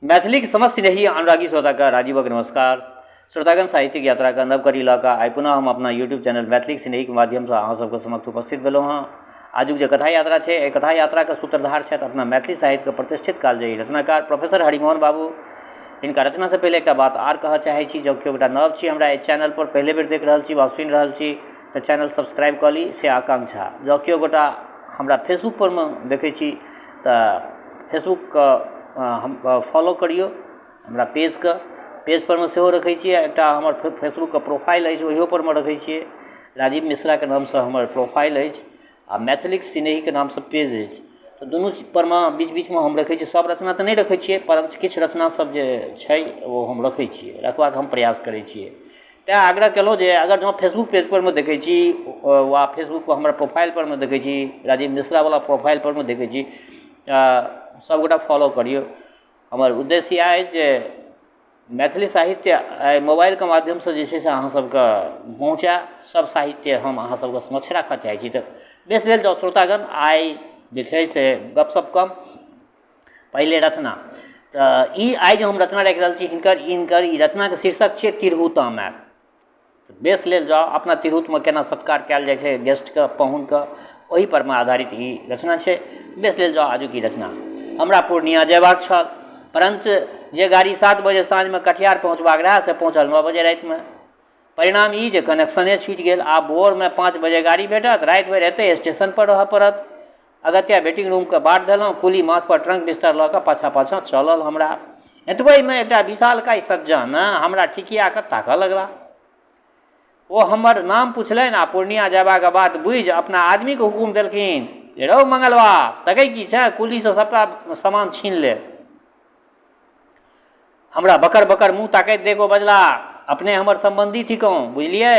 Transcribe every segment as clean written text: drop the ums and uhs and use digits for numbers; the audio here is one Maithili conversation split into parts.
मैथिलीक समस्त स्नेही अनुरागी श्रोताके राजीवक नमस्कार। श्रोतागण, साहित्यिक यात्राके नव कड़ी लऽ कऽ आइ पुनः हम अपना यूट्यूब चैनल मैथिलीक स्नेहीके माध्यमसँ अहाँ सबके समक्ष उपस्थित भेलहुँ हँ। आजुक जे कथा यात्रा छै, एहि कथा यात्राके सूत्रधार छथि अपना मैथिली साहित्यके प्रतिष्ठित कालजयी रचनाकार प्रोफेसर हरिमोहन बाबू। हिनका रचनासँ पहिले एकटा बात आर कहऽ चाहै छी, जँ केओ गोटा नव छी हमरा एहि चैनलपर पहिले बेर देख रहल छी वा सुनि रहल छी तऽ चैनल सब्सक्राइब कऽ ली से आकांक्षा। जँ केओ गोटा हमरा फेसबुकपर मे देखै छी तऽ फेसबुकके हम फॉलो करिऔ हमरा पेजके, पेजपरमे सेहो रखै छिए। एकटा हमर फेसबुकके प्रोफाइल अछि, ओहिओपर मे रखै छिए। राजीव मिश्राके नामसँ हमर प्रोफाइल अछि आओर मैथिलीके सिनेहीके नामसँ पेज अछि। तऽ दुनू परमे बीच बीचमे हम रखै छिए। सब रचना तऽ नहि रखै छिए, परन्तु किछु रचनासब जे छै ओ हम रखै छिए, रखबाके हम प्रयास करै छिए। तेँ आग्रह केलहुँ जे अगर जँ फेसबुक पेजपर मे देखै छी वा फेसबुकपर हमर प्रोफाइलपर मे देखै छी, राजीव मिश्रावला प्रोफाइलपर मे देखै छी, तऽ सबगोटा फॉलो करिऔ। हमर उद्देश्य इएह अछि जे मैथिली साहित्य एहि मोबाइलके माध्यमसँ जे छै से अहाँ सबके पहुँचै। सब साहित्य हम अहाँ सबके समक्ष राखऽ चाहै छी। तऽ बेस लेल जाउ श्रोतागण, आइ जे छै से गपशप कम, पहिले रचना। तऽ ई आइ जे हम रचना राखि रहल छी हिनकर हिनकर ई रचनाके शीर्षक छियै तिरहुतामे। बेस लेल जाउ, अपना तिरहुतमे केना सत्कार कयल जाइ छै गेस्टके, पाहुनके, ओहिपर मे आधारित ई रचना छै। बेस लेल जाउ आजुक ई रचना। हमरा पूर्णिया जयबाक छल, परञ्च जे गाड़ी 7 बजे साँझमे कटिहार पहुँचबाक रहए से पहुँचल 9 बजे रातिमे। परिणाम ई जे कनेक्शने छूटि गेल। आब भोरमे 5 बजे गाड़ी भेटत, राति भरि एतहि स्टेशनपर रहऽ पड़त। अगत्या वेटिंग रूमके बाट धेलहुँ। कुली माथपर ट्रंक बिस्तर लऽ कऽ पाछाँ पाछाँ चलल हमरा। एतबहिमे एकटा विशालकाय सज्जन हमरा ठिकिया कऽ ताकऽ लगला। ओ हमर नाम पुछलनि आ पूर्णिया जयबाक बात बुझि अपना आदमीके हुकुम देलखिन जे रौ मंगलबा, तकै की छेँ, कुलीसँ सभटा सामान छीन ले। हमरा बकर बकर मुँह ताकैत देख ओ बजला, अपने हमर सम्बन्धी थिकहुँ, बुझलियै?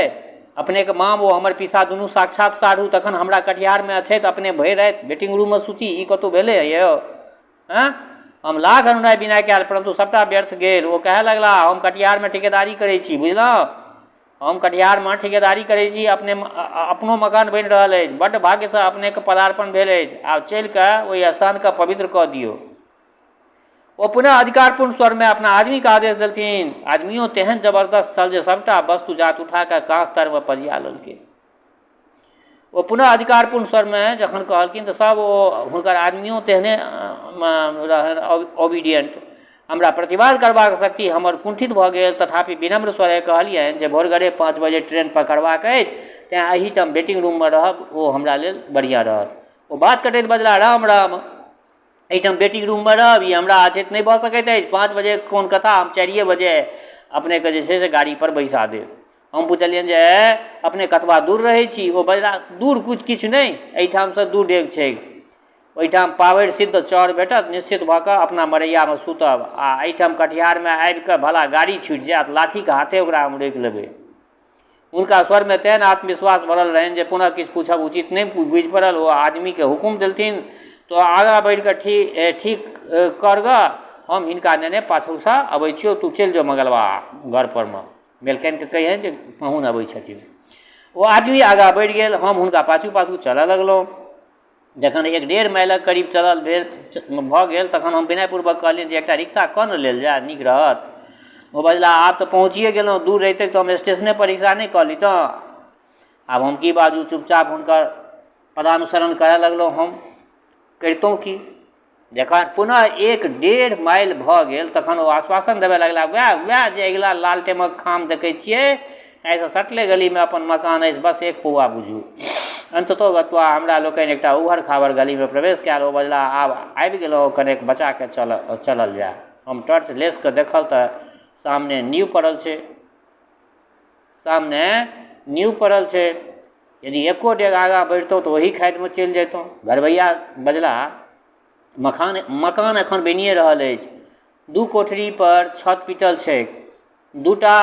अपनेके माम ओ हमर पीसा दुनू साक्षात साढ़ू, तखन हमरा कटिहारमे अछैत अपने भरि राति वेटिंग रूममे सुती, ई कतहु भेलै यौ? हँ? हम लाख अनुनय विनय कयल, परन्तु सभटा व्यर्थ गेल। ओ कहए लगला, हम कटिहारमे ठिकेदारी करै छी, बुझलहुँ? हम कटिहारमे ठिकेदारी करै छी, अपने अपनो मकान बनि रहल अछि। बड्ड भाग्यसँ अपनेके पदार्पण भेल अछि। आब चलि कऽ ओहि स्थानके पवित्र कऽ दियौ। ओ पुनः अधिकारपूर्ण स्वरमे अपना आदमीके आदेश देलथिन। आदमियो तेहन जबरदस्त छल जे सभटा वस्तु जात उठा कऽ काँख तरमे पजिया लेलकै। ओ पुनः अधिकारपूर्ण स्वरमे जखन कहलखिन तऽ सभ ओ हुनकर आदमियो तेहने रहनि ओबीडियंट। हमरा प्रतिवाद करबाक शक्ति हमर कुंठित भऽ गेल, तथापि विनम्र स्वरे कहलियनि जे भोरगरे 5 बजे ट्रेन पकड़बाक अछि, तेँ एहिठाम वेटिंग रूममे रहब ओ हमरा लेल बढ़िआँ रहत। ओ बात कटैत बजलाह, राम राम! एहिठाम वेटिंग रूममे रहब ई हमरा अछैत नहि भऽ सकैत अछि। 5 बजे कोन कथा, हम 4 बजे अपनेके जे छै से गाड़ीपर बैसा देब। हम पुछलियनि जे अपने कतबा दूर रहै छी? ओ बजला, दूर किछु किछु नहि, एहिठामसँ 2 डेग छैक, ओहिठाम पाबरि सिद्ध चौर भेटत, निश्चित भऽ कऽ अपना मरैयामे सुतब आ एहिठाम कटिहारमे आबिकऽ भला गाड़ी छूटि जायत, लाठीके हाथे ओकरा हम रोकि लेबै। हुनका स्वरमे तेहन आत्मविश्वास भरल रहनि जे पुनः किछु पूछब उचित नहि बुझि पड़ल। ओ आदमीकेँ हुकुम देलथिन, तोँ आगाँ बढ़ि कऽ ठीक कर गऽ, हम हिनका नेने पाछूसँ अबै छियौ, तू चलि जो मंगलबा घरपरमे, मेलकनिके कहिहनि जे पाहुन अबै छथिन। ओ आदमी आगाँ बढ़ि गेल, हम हुनका पाछू पाछू चलऽ लगलहुँ। जखन 1.5 माइलक करीब चलल भेल भऽ गेल तखन हम विनयपूर्वक कहलियनि जे एकटा रिक्शा कऽ ने लेल जाय, नीक रहत। ओ बजलाह, आब तऽ पहुँचिए गेलहुँ, दूर रहितै तऽ हम स्टेशनेपर रिक्शा नहि कऽ लितहुँ। आब हम की बाजू, चुपचाप हुनकर पदानुसरण करय लगलहुँ। हम करितहुँ की? जखन पुनः 1.5 माइल भऽ गेल तखन ओ आश्वासन देबय लगलाह, वएह वएह जे अगिला लालटेमक खाम देखै छियै, ताहिसँ सटले गलीमे अपन मकान अछि, बस एक पौआ बुझू। अन्ततो गत्वा हमरा लोकनि एकटा उभर खाभर गलीमे प्रवेश कयल। ओ बजलाह, आब आबि गेलहुँ, कनेक बचाके चलल जाय। हम टॉर्च लेसि कऽ देखल तऽ सामने नीव पड़ल छै। सामने नीव पड़ल छै। यदि एको डेग आगाँ बढ़ितहुँ तऽ ओही खाधिमे चलि जैतहुँ। घरबैआ बजलाह, मकान एखन बनिए रहल अछि। 2 कोठरीपर छत पीटल छैक, 2टा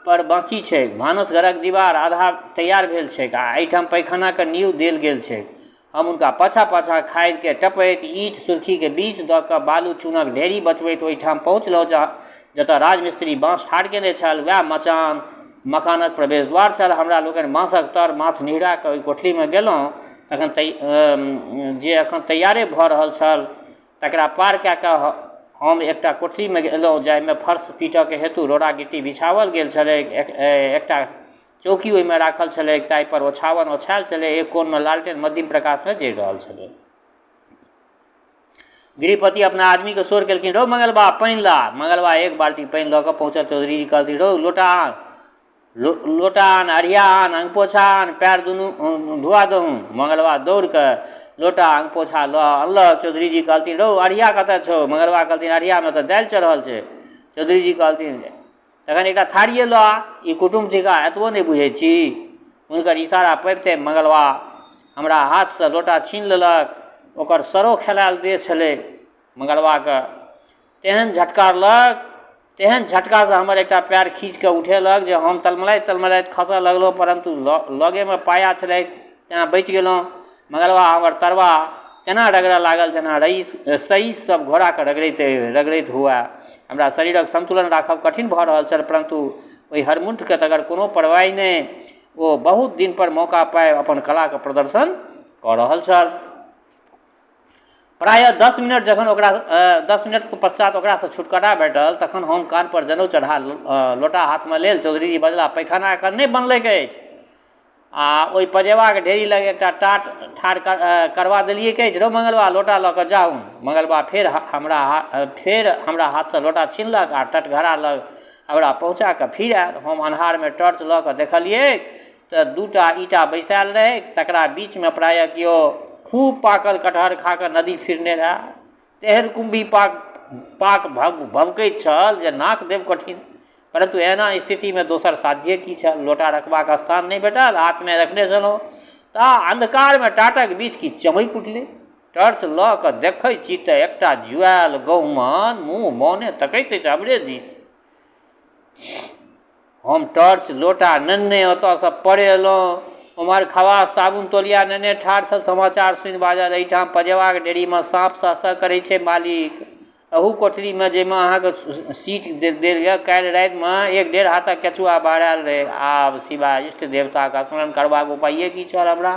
पर बाँकी छैक। भानस घरक दीवार आधा तैयार भेल छैक आ एहिठाम पैखानाक नीव देल गेल छैक। हम हुनका पाछाँ पाछाँ खाधिकेँ टपैत, ईंट सुर्खीक बीच दऽ कऽ बालू चूनक ढेरी बचबैत ओहिठाम पहुँचलहुँ जतऽ राजमिस्त्री बाँस ठाढ़ केने छल। वएह मचान मकानक प्रवेश द्वार छल। हमरा लोकनि बाँसक तर माथ निहुरा कऽ ओहि कोठलीमे गेलहुँ तखन जे एखन तैयारे भऽ रहल छल तकरा पार कए कऽ हम एकटा कोठरीमे गेलहुँ जाहिमे फर्श पीटऽके हेतु रोड़ा गिट्टी बिछाओल गेल छलैक। एकटा चौकी ओहिमे राखल छलैक, ताहिपर ओछाओन ओछायल छलै। एक कोनमे लालटेन मद्धिम प्रकाशमे जरि रहल छलै। गृहपति अपना आदमीके शोर केलखिन, रौ मंगलबा, पानि ला। मंगलबा एक बाल्टी पानि लऽ कऽ पहुँचल। चौधरी कहलथिन, रौ लोटा आन, लोटा आन, अढ़िया आन, अङ्गपोछा आन, पएर दुनू धुआ दहुन। मंगलबा दौड़ कऽ लोटा अङ्गपोछा लऽ अनलक। चौधरी जी कहलथिन, रौ अढ़िया कतऽ छौ? मंगलबा कहलथिन, अढ़ियामे तऽ दालि चढ़ल छै। चौधरी जी कहलथिन, तखन एकटा थारिए लऽ आ। ई कुटुम्ब थिका, एतबो नहि बुझै छी? हुनकर इशारा पबिते मंगलबा हमरा हाथसँ लोटा छीन लेलक। ओकर सरो खेलायल देह छलै। मंगलबाके तेहन झटकारलक, तेहन झटकासँ हमर एकटा पएर खींच कऽ उठेलक जे हम तलमलाइत तलमलाइत खसऽ लगलहुँ, परन्तु लगेमे पाया छलै तेँ बचि गेलहुँ। मंगलबा हमर तरबा तेना रगड़ऽ लागल जेना रईस सईस सब घोड़ाके रगड़ैत रगड़ैत हुए। हमरा शरीरक संतुलन राखब कठिन भऽ रहल छल, परन्तु ओहि हरमुण्ठके तकर कोनो परवाहि नहि। ओ बहुत दिनपर मौका पाबि अपन कलाके प्रदर्शन कऽ रहल छल। प्रायः 10 मिनट जखन ओकरा 10 मिनटके पश्चात ओकरासँ छुटकारा भेटल, तखन हम कानपर जनउ चढ़ा लोटा हाथमे लेल। चौधरीजी बजला, पैखाना एखन नहि बनलैक अछि आ ओहि पजेबाके ढेरी लग एकटा टाट ठाढ़ करबा देलियैक अछि। रौ मंगलबा, लोटा लऽ कऽ जाउ। मंगलबा फेर हमरा हाथसँ लोटा छीनलक आ टटघरा लग हमरा पहुँचा कऽ फिर आयल। हम अन्हारमे टॉर्च लऽ कऽ देखलियै तऽ दूटा ईंटा बैसायल रहै, तकरा बीचमे प्रायः केओ खूब पाकल कटहर खा कऽ नदी फिरने रहए। तेहन कुम्भी पाक पाक भभकैत छल जे नाक देब कठिन। परन्तु एहना स्थितिमे दोसर साध्ये की छल? लोटा रखबाक स्थान नहि भेटल, हाथमे रखने छलहुँ। ता अन्धकारमे टाटक बीच की चमकि उठलै। टॉर्च लऽ कऽ देखै छी तऽ एकटा जुआयल गहुमन मुँह मौने तकैत अछि हमरे दिस। हम टॉर्च लोटा नेने ओतऽसँ पड़ेलहुँ। ओम्हर खवास साबुन तौलिया नेने ठाढ़ छल। समाचार सुनि बाजल, एहिठाम पजेबाक ढेरीमे साँप सह करै छै मालिक। एहू कोठरीमे जाहिमे अहाँके सीट देल यऽ, काल्हि रातिमे एक डेढ़ हाथक केचुआ बहरायल रहै। आब सिवाय इष्ट देवताके स्मरण करबाक उपाये की छल हमरा?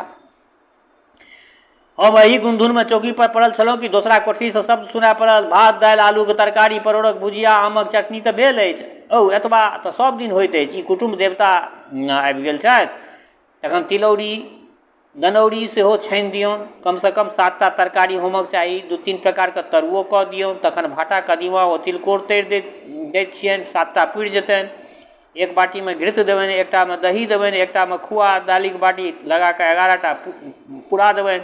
हम एही गुनधुनमे चौकी पर पड़ल छलहुँ कि दोसरा कोठरीसँ शब्द सुनाय पड़ल, भात, दालि, आलूके तरकारी, परोड़क भुजिया, आमक चटनी तऽ भेल अछि। औ, एतबा तऽ सब दिन होइत अछि। ई कुटुम्ब देवता आबि गेल छथि, तखन तिलौरी दनौरी सेहो छानि दियौन। कमसँ कम सातटा तरकारी होमक चाही। दू तीन प्रकारके तरुओ कऽ दियौन। तखन भाटा, कदीमा ओ तिलकोर तरि दैत छियनि, सातटा पुरि जेतनि। एक बाटीमे घृत देबनि, एकटामे दही देबनि, एकटामे खोआ, दालिके बाटी लगा कऽ 11टा पुरा देबनि।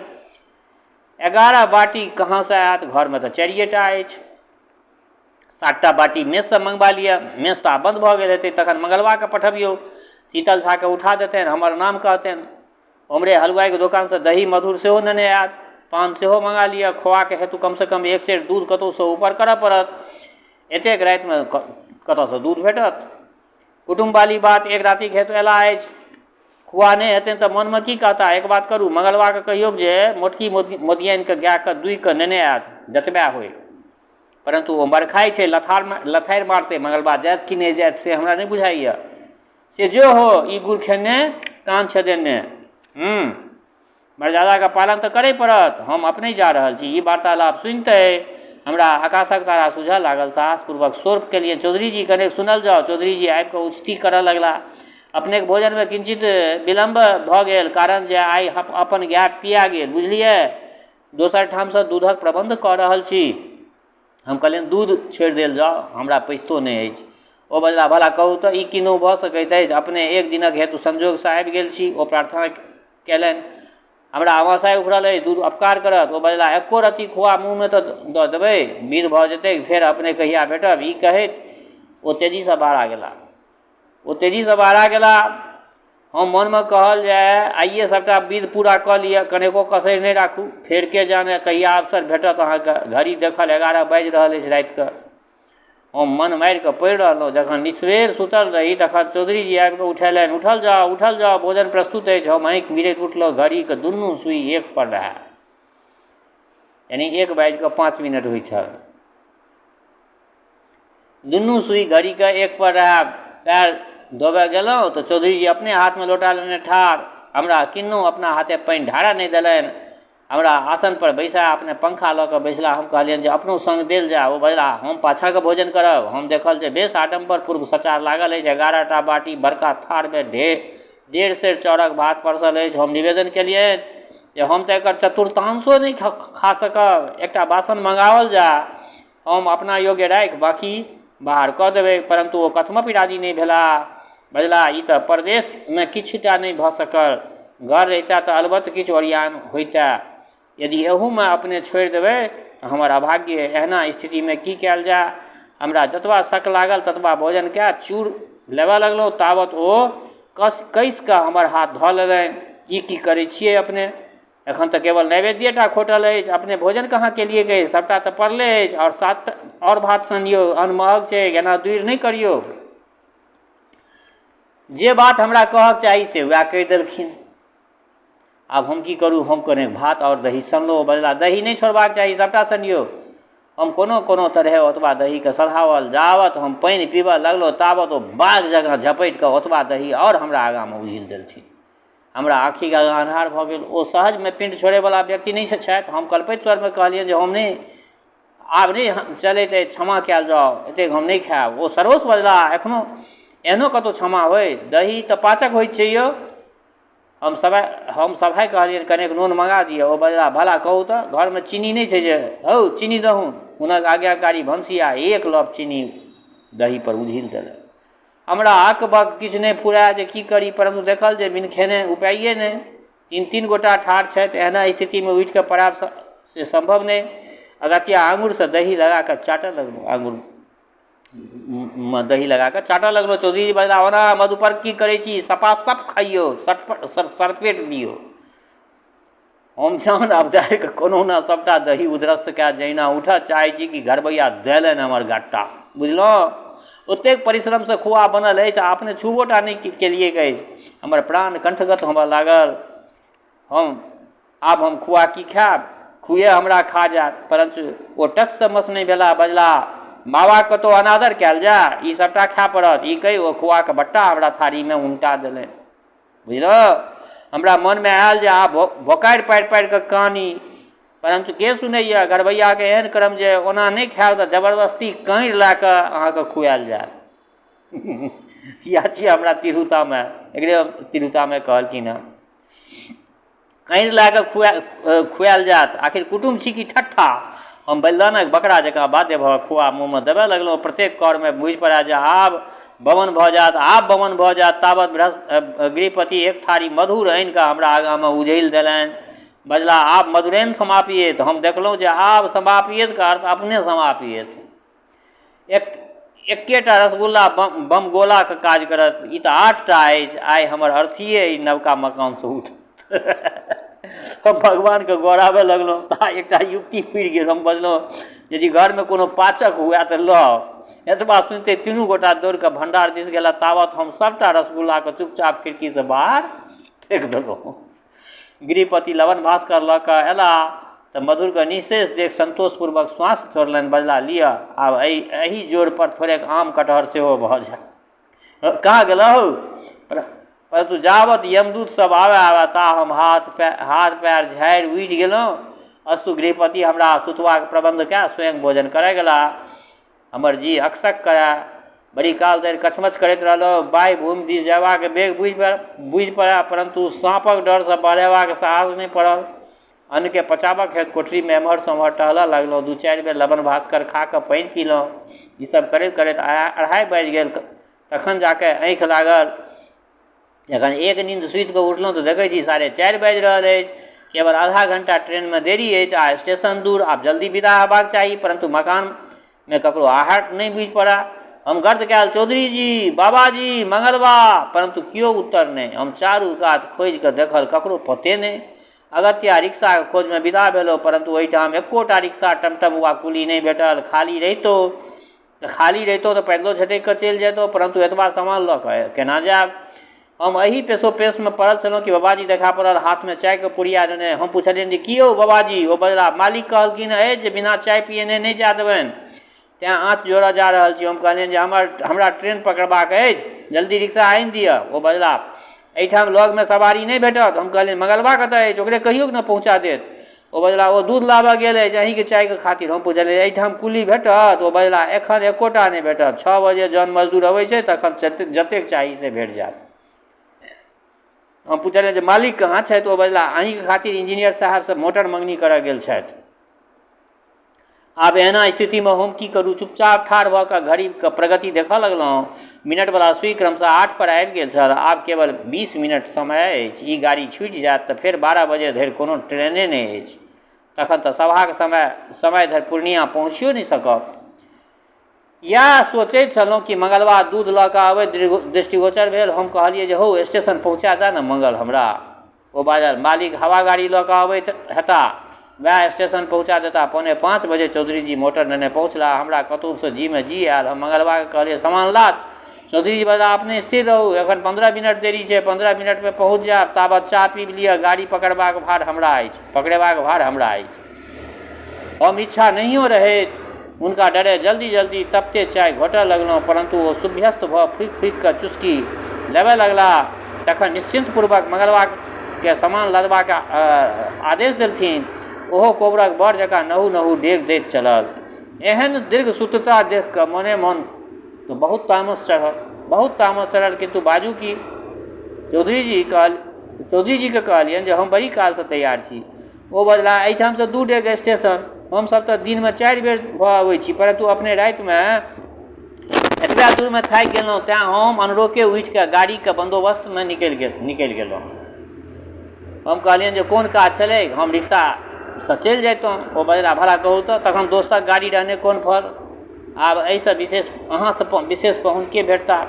11 बाटी कहाँसँ आयत? घरमे तऽ चारिएटा अछि। सातटा बाटी मेससँ मङ्गबा लिअ। मेस तऽ आब बन्द भऽ गेल हेतै। तखन मंगलबाके पठबियौ। शीतल झाके उठा देतनि, हमर नाम कहतनि। ओम्हरे हलुआइके दोकानसँ दही मधुर सेहो नेने आयत। पान सेहो मङ्गा लिअ। खोआके हेतु कमसँ कम एक सेर दूध कतहुसँ ऊपर करऽ पड़त। एतेक रातिमे कतऽसँ दूध भेटत? कुटुम्बवाली बात, एक रातिके हेतु अयला अछि। खोआ नहि हेतनि तऽ मनमे की कहता? एक बात करू, मंगलबाके कहियौक जे मोटकी मोदियानिके गायके दुहि कऽ नेने आयत, जतबे होइ। परन्तु ओ मरखाइ छै, लथार लथारि मारतै। मंगलबा जायत कि नहि जायत से हमरा नहि बुझाइए। से जे हो, ई गुड़ खेने कान छेदेने। मर्यादाके पालन तऽ करय पड़त। हम अपने जा रहल छी। ई वार्तालाप सुनिते हमरा आकाशक तारा सूझऽ लागल। साहसपूर्वक शोर केलियै, चौधरी जी, कनेक सुनल जाउ। चौधरी जी आबि कऽ उचिती करऽ लगला, अपनेक भोजनमे किञ्चित विलम्ब भऽ गेल, कारण जे आइ अपन गाय पिया गेल, बुझलियै? दोसर ठामसँ दूधक प्रबन्ध कऽ रहल छी। हम कहलियनि, दूध छोड़ि देल जाउ, हमरा पचितो नहि अछि। ओ बजलाह, भला कहू तऽ, ई किन्नहु भऽ सकैत अछि? अपने एक दिनक हेतु संयोगसँ आबि गेल छी। ओ प्रार्थना कयलनि, हमरा आमाशय उखड़ल अछि, दूध अपकार करत। ओ बजलाह, एको रत्ती खोआ मुँहमे तऽ दऽ देबै, विध भऽ जेतैक, फेर अपने कहिया भेटब? ई कहैत ओ तेजीसँ बहरा गेलाह। ओ तेजीसँ बहरा गेलाह। हम मनमे कहल जे आइए सभटा विध पूरा कऽ लिअ, कनेको कसरि नहि राखू। फेर के जाने कहिया अवसर भेटत अहाँके। घड़ी देखल, 11 बाजि रहल अछि रातिके। हम मन मारि कऽ पड़ि रहलहुँ। जखन निसभेर सुतल रही, तखन चौधरी जी आबि कऽ उठेलनि, उठल जाउ, उठल जाउ, भोजन प्रस्तुत अछि। हम आँखि मिरैत उठलहुँ। घड़ीके दुनू सुइ एक पर रहए, यानि 1 बाजि कऽ 5 मिनट होइ छल। दुनू सुइ घड़ीके एक पर रहए। पैर धोबय गेलहुँ तऽ चौधरी जी अपने हाथमे लोटा लेने ठाढ़। हमरा किन्नहुँ अपना हाथे पानि ढारऽ नहि देलनि। हमरा आसनपर बैसा अपने पंखा लऽ कऽ बैसला। हम कहलियनि जे अपनो सङ्ग देल जाय। ओ बजला, हम पाछाँके भोजन करब। हम देखल जे बेस आडम्बर पूर्व सचार लागल अछि। 11टा बाटी बड़का थारमे 1.5 सेर चाउरक भात परसल अछि। हम निवेदन केलियनि जे हम तऽ एकर चतुर्थांशो नहि खा सकब, एकटा बासन मङ्गाओल जाय, हम अपना योग्य राखि बाँकी बाहर कऽ देबै। परन्तु ओ कथमपि राजी नहि भेलाह। बजलाह, ई तऽ परदेशमे किछुटा नहि भऽ सकल, घर रहितए तऽ अलबत्त किछु ओरियान होइतए। यदि एहूमे अपने छोड़ि देबै तऽ हमर अभाग्य। एहना स्थितिमे की कयल जाय? हमरा जतबा सक लागल ततबा भोजन कए चूर लेबऽ लगलहुँ, तावत ओ कसि कऽ हमर हाथ धऽ लेलनि। ई की करै छियै अपने? एखन तऽ केवल नैवेद्येटा खोटल अछि, अपने भोजन कहाँ केलियै गे? सभटा तऽ पड़ले अछि। आओर सात आओर भात सनियौ, अन्न महग छै, एना दूरि नहि करियौ। जे बात हमरा कहक चाही से वएह कहि देलखिन। आब हम की करू? हम कने भात आओर दही सनलहुँ। बजला, दही नहि छोड़बाक चाही, सभटा सनियौ। हम कोनो कोनो तरहे ओतबा दहीके सधाओल। जावत हम पानि पीबऽ लगलहुँ तावत ओ बाघ जकाँ झपटि कऽ ओतबा दही आओर हमरा आगाँमे उझिल देलथिन। हमरा आँखिक आगाँ अन्हार भऽ गेल। ओ सहजमे पिण्ड छोड़ैवला व्यक्ति नहि छथि। हम कलपैत स्वरमे कहलियनि जे हम नहि, आब नहि चलैत अछि, क्षमा कयल जाउ, एतेक हम नहि खायब। ओ सरोष बजलाह, एखनो एहनो कतहु क्षमा होइ? दही तऽ पाचक होइत छै यौ। हम सभे कहलियनि, कनेक नोन मङ्गा दिअ। ओ बजलाह, भला कहू तऽ घरमे चीनी नहि छै जे? हौ, चीनी दहुन। हुनक आज्ञाकारी भनसिया एक लप चीनी दहीपर उझिल देलक। हमरा अक बक किछु नहि फुराय जे की करी, परन्तु देखल जे बिन खेने उपाये नहि। तीन-तीन गोटा ठाढ़ छथि, एहना स्थितिमे उठि कऽ पड़ायब से सम्भव नहि। अगत्या आङुरसँ दही लगा कऽ चाटऽ लगलहुँ। आङुरमे दही लगा कऽ चाटऽ लगलहुँ। चौधरीजी बजलाह, ओना मधुपर्क की करै छी? सपासप खइयौ, सरपेट दियौ। हम जहन आब जाइके कोनहुना सभटा दही उदरस्त कए जहिना उठऽ चाहै छी कि घरबैआ देलनि हमर गट्टा। बुझलहुँ, ओतेक परिश्रमसँ खोआ बनल अछि आ अपने छुबो टा नहि केलियैक अछि। हमर प्राण कण्ठगत होमऽ लागल। हम आब हम खोआ की खायब, खुए हमरा खा जायत। परञ्च ओ टससँ मस नहि भेलाह। बजलाह, मावाक कतहु अनादर कयल जाय? ई सभटा खाय पड़त। ई कहि ओ खोआक बट्टा हमरा थारीमे उनटा देलनि। बुझलह, हमरा मनमे आयल जे आब भोकारि पारि पारि कऽ कानी, परन्तु के सुनैए? घरबैआके एहन क्रम जे ओना नहि खायब तऽ जबरदस्ती काँड़ि लए कऽ अहाँके खुआयल जायत। इएह छियै हमरा तिरहुतामे, एकरे तिरहुतामे कहलखिन हेँ, काँड़ि लए कऽ खुआयल जायत। आखिर कुटुम्ब छी कि ठट्ठा? हम बलिदानक बकरा जकाँ बाध्य भऽ खोआ मुँहमे देबय लगलहुँ। प्रत्येक कौरमे बुझि पड़य जे आब बमन भऽ जायत, आब बमन भऽ जायत। तावत गृहपति एक थारी मधुर आनि कऽ हमरा आगाँमे उझलि देलनि। बजलाह, आब मधुरेण समापियेत। हम देखलहुँ जे आब समापियेतके अर्थ अपने समापियेत। एकेटा रसगुल्ला बमगोलाके काज करत, ई तऽ 8टा अछि। आइ हमर अर्थिए एहि नवका मकानसँ उठत। हम भगवानके गोहराबय लगलहुँ तऽ एकटा युक्ति फुरि गेल। हम बजलहुँ, यदि घरमे कोनो पाचक हुए तऽ लऽ आउ। एतबा सुनिते तीनू गोटा दौड़ कऽ भण्डार दिस गेला। तावत हम सभटा रसगुल्लाके चुपचाप खिड़कीसँ बाहर फेक देलहुँ। गृहपति लवण भास्कर लऽ कऽ अयलाह तऽ मधुरके निःशेष देख सन्तोषपूर्वक श्वास छोड़लनि। बजलाह, लिअ, आब एहि जोड़पर थोड़ेक आम कटहर सेहो भऽ जायत। कहाँ गेलहु? परन्तु जावत यमदूत सब आबय आबय ता हम हाथ पैर झाड़ि उठि गेलहुँ। अस्तु, गृहपति हमरा सुतबाक प्रबन्ध कए स्वयं भोजन करय गेलाह। हमर जी अकसक करए। बड़ी काल धरि कछमछ करैत रहलहुँ। बाह्य भूमि दिस जयबाक वेग बुझि पड़ए, परन्तु साँपक डरसँ बहरेबाक साहस नहि पड़ल। अन्नकेँ पचाबक हेतु कोठरीमे एम्हरसँ ओम्हर टहलऽ लगलहुँ। 2-4 बेर लवण भास्कर खा कऽ पानि पीलहुँ। ई सब करैत करैत 2:30 बाजि गेल। तखन जाके आँखि लागल। जखन एक नींद सुति कऽ उठलहुँ तऽ देखै छी 4:30 बाजि रहल अछि। केवल आधा घंटा ट्रेनमे देरी अछि आ स्टेशन दूर। आब जल्दी विदा हेबाक चाही, परन्तु मकानमे ककरो आहट नहि बुझि पड़ए। हम गर्द कयल, चौधरी जी, बाबाजी, मंगलबा, परन्तु केओ उत्तर नहि। हम चारू कात खोजि कऽ देखल, ककरो पते नहि। अगत्या रिक्शाक खोजमे विदा भेलहुँ, परन्तु ओहिठाम एकोटा रिक्शा, टमटम वा कुली नहि भेटल। खाली रहितहुँ तऽ पैदलो झटकि कऽ चलि जैतहुँ, परन्तु एतबा सामान लऽ कऽ केना जायब? हम एहि पेशोपेशमे पड़ल छलहुँ कि बाबाजी देखा पड़ल, हाथमे चायके पुड़िया लेने। हम पुछलियनि जे की यौ बाबाजी? ओ बजलाह, मालिक कहलखिन अछि जे बिना चाय पियने नहि जाय देबनि, तेँ आँच जोड़ऽ जा रहल छी। हम कहलियनि जे हमरा ट्रेन पकड़बाक अछि, जल्दी रिक्शा आनि दिअ। ओ बजलाह, एहिठाम लगमे सवारी नहि भेटत। हम कहलियनि, मंगलबा कतऽ अछि? ओकरे कहियौक ने पहुँचा देत। ओ बजलाह, ओ दूध लाबऽ गेल अछि अहीँके चायके खातिर। हम पुछलियै, एहिठाम कुली भेटत? ओ बजलाह, एखन एकोटा नहि भेटत। 6 बजे जन मजदूर अबै छै तखन जतेक चाही से भेट जायत। हम पुछलियै जे मालिक कहाँ छथि? ओ बजलाह, अहीँके खातिर इंजीनियर साहेबसँ मोटर मङ्गनी करऽ गेल छथि। आब एहना स्थितिमे हम की करू? चुपचाप ठाढ़ भऽ कऽ घड़ीके प्रगति देखऽ लगलहुँ। मिनटवला सुइ क्रमशः 8 पर आबि गेल छल। आब केवल 20 मिनट समय अछि। ई गाड़ी छूटि जायत तऽ फेर 12 बजे धरि कोनो ट्रेने नहि अछि। तखन तऽ सभाक समय धरि पूर्णिया पहुँचियो नहि सकब। इएह सोचैत छलहुँ कि मंगलबा दूध लऽ कऽ अबैत दृष्टिगोचर भेल। हम कहलियै जे हौ, स्टेशन पहुँचा दए ने मंगल हमरा। ओ बाजल, मालिक हवा गाड़ी लऽ कऽ अबैत हेताह, वएह स्टेशन पहुँचा देताह। 4:45 बजे चौधरीजी मोटर नेने पहुँचलाह। हमरा कतहुसँ जीमे जी आयल। हम मंगलबाकेँ कहलियै, सामान लाद। चौधरीजी बजलाह, अपने स्थिर रहू, एखन 15 मिनट देरी छै, 15 मिनटमे पहुँच जायब, ताबत चाह पीबि लिअ, गाड़ी पकड़बाक भार हमरा अछि, पकड़ेबाक भार हमरा अछि। हम इच्छा नहियो रहैत हुनका डरे जल्दी-जल्दी तपते चाय घोटऽ लगलहुँ, परन्तु ओ सुभ्यस्त भऽ फूकि-फूकि कऽ चुस्की लेबय लगलाह। तखन निश्चिन्तपूर्वक मंगलबाकेँ सामान लदबाक आदेश देलथिन। ओहो कोबरक बड़ जकाँ नहु-नहु डेग दैत चलल। एहन दीर्घसूत्रता देखि कऽ मोने-मोन तऽ बहुत तामस चढ़ल, बहुत तामस चढ़ल, किन्तु बाजू की? चौधरीजीकेँ कहलियनि जे हम बड़ी कालसँ तैयार छी। ओ बजलाह, एहिठामसँ 2 डेग स्टेशन। हमसभ तऽ दिनमे 4 बेर भऽ अबैत छी, परन्तु अपने रातिमे एतबा दूरमे थाकि गेलहुँ, तेँ हम अनरोके उठि कऽ गाड़ीक बन्दोबस्तमे निकलि गेलहुँ। हम कहलियनि जे कोन काज छलैक, हम रिक्शासँ चलि जैतहुँ। ओ बजलाह, भला कहू तऽ, तखन दोस्तक गाड़ी रहने कोन फल? आब एहिसँ विशेष अहाँसँ विशेष पाहुन के भेटताह?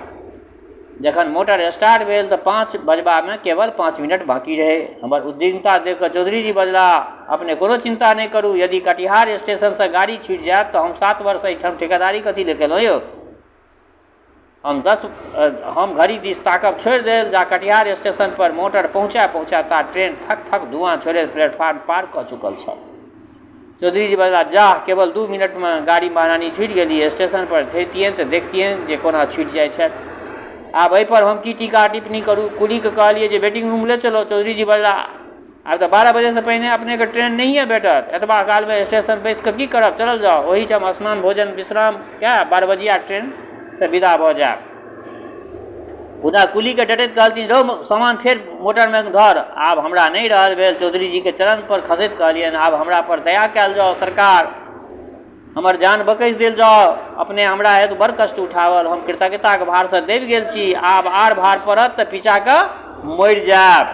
जखन मोटर स्टार्ट भेल तऽ 5 बजबामे केवल 5 मिनट बाँकी रहै। हमर उद्विग्नता देखि कऽ चौधरीजी बजलाह, अपने कोनो चिन्ता नहि करू। यदि कटिहार स्टेशनसँ गाड़ी छूटि जायत तऽ हम 7 वर्ष एहिठाम ठेकेदारी कथी लए केलहुँ यौ? हम घड़ी दिस ताकब छोड़ि देल। जा कटिहार स्टेशन पर मोटर पहुँचा पहुँचा ता ट्रेन फक फक धुआँ छोड़ैत प्लेटफार्म पार कऽ चुकल छल। चौधरीजी बजलाह, जाह, केवल 2 मिनटमे गाड़ी महारानी छूटि गेली। स्टेशन पर थैरतियनि तऽ देखतियनि जे कोना छूटि जाइत छथि। आब एहिपर हम की टीका टिप्पणी करू? कुलीकेँ कहलियै जे वेटिंग रूम ले चलो। चौधरीजी बजलाह, आब तऽ 12 बजेसँ पहिने अपनेके ट्रेन नहिए भेटत। एतबा कालमे स्टेशन बैसि कऽ की करब? चलल जाउ। ओहीठाम स्नान, भोजन, विश्राम कए 12 बजिया ट्रेनसँ विदा भऽ जायब। मुदा कुलीकेँ डटैत कहलथिन, रौ, सामान फेर मोटरमे धर। आब हमरा नहि रहल भेल। चौधरीजीके चरण पर खसैत कहलियनि, आब हमरा पर दया कयल जाओ सरकार। हमर जान बकसि देल जाओ। अपने हमरा हेतु बड़ कष्ट उठाओल। हम कृतज्ञताक भारसँ दबि गेल छी। आब आर भार पड़त तऽ पिचा कऽ मरि जायब।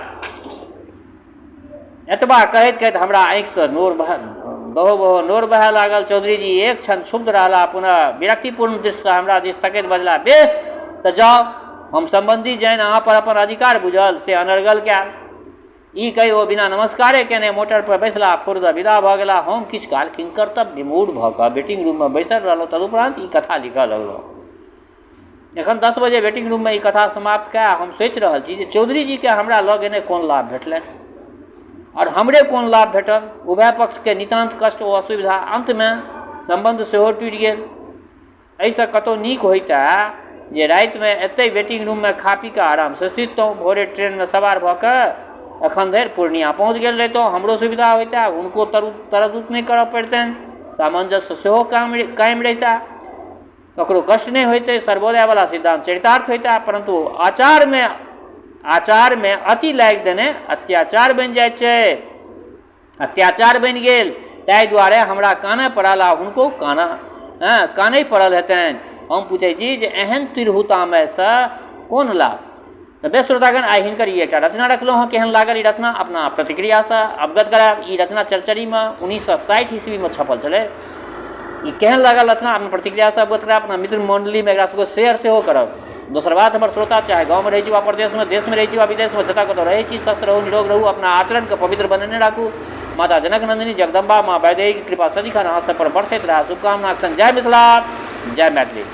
एतबा कहैत कहैत हमरा आँखिसँ नोर बहो बहो नोर बहय लागल। चौधरीजी एक क्षण क्षुब्ध रहलाह। पुनः विरक्तिपूर्ण दृष्टिसँ हमरा दिस तकैत बजलाह, बेस तऽ जाउ। हम सम्बन्धी जानि अहाँ पर अपन अधिकार बुझल से अनर्गल कयल। ई कहि ओ बिना नमस्कारे केने मोटर पर बैसलाह, फुर्र दऽ विदा भऽ गेलाह। हम किछु काल किंकर्तव्य विमूढ़ भऽ कऽ वेटिंग रूममे बैसल रहलहुँ। तदुपरान्त ई कथा लिखऽ लगलहुँ। एखन 10 बजे वेटिंग रूममे ई कथा समाप्त कए हम सोचि रहल छी जे चौधरीजीके हमरा लऽ गेने कोन लाभ भेटलनि आओर हमरे कोन लाभ भेटल। उभय पक्षके नितान्त कष्ट ओ असुविधा, अन्तमे सम्बन्ध सेहो टूटि गेल। एहिसँ कतहु नीक होइतए जे रातिमे एतहि वेटिंग रूममे खा पी कऽ आरामसँ सुतितहुँ, भोरे ट्रेनमे सवार भऽ कऽ एखन धरि पूर्णिया पहुँच गेल रहितहुँ। हमरो सुविधा होइतए, हुनको तरद्दुत नहि करऽ पड़ितनि, सामञ्जस्य सेहो कायम रहितए, ककरो कष्ट नहि होइतै, सर्वोदयवला सिद्धान्त चरितार्थ होइतै। परन्तु आचारमे अति लागि देने अत्याचार बनि जाइ छै, अत्याचार बनि गेल। ताहि दुआरे हमरा कानय पड़ल आ हुनको कानय पड़ल हेतनि। हम पूछै छी जे एहन तिरहुतामयसँ कोन लाभ? तऽ बेस श्रोतागण, आइ हिनकर ई एकटा रचना रखलहुँ हँ। केहन लागल ई रचना अपना प्रतिक्रियासँ अवगत करायब। ई रचना चरचरीमे 1960 ईस्वीमे छपल छलै। ई केहन लागल रचना अपना प्रतिक्रियासँ अवगत करायब। अपना मित्र मण्डलीमे एकरा सबके शेयर सेहो करब। दोसर बात, हमर श्रोता चाहे गाँवमे रहै छी वा प्रदेशमे, देशमे रहै छी वा विदेशमे, जतऽ कतौ रहै छी, स्वस्थ रहू, निरोग रहू, अपना आचरणके पवित्र बनेने राखू। माता जनक नन्दिनी जगदम्बा माँ वैदेहीके कृपा सदिखन अहाँ सब पर बरसैत रहए। शुभकामनाक संग जय मिथिला, जय मैथिली।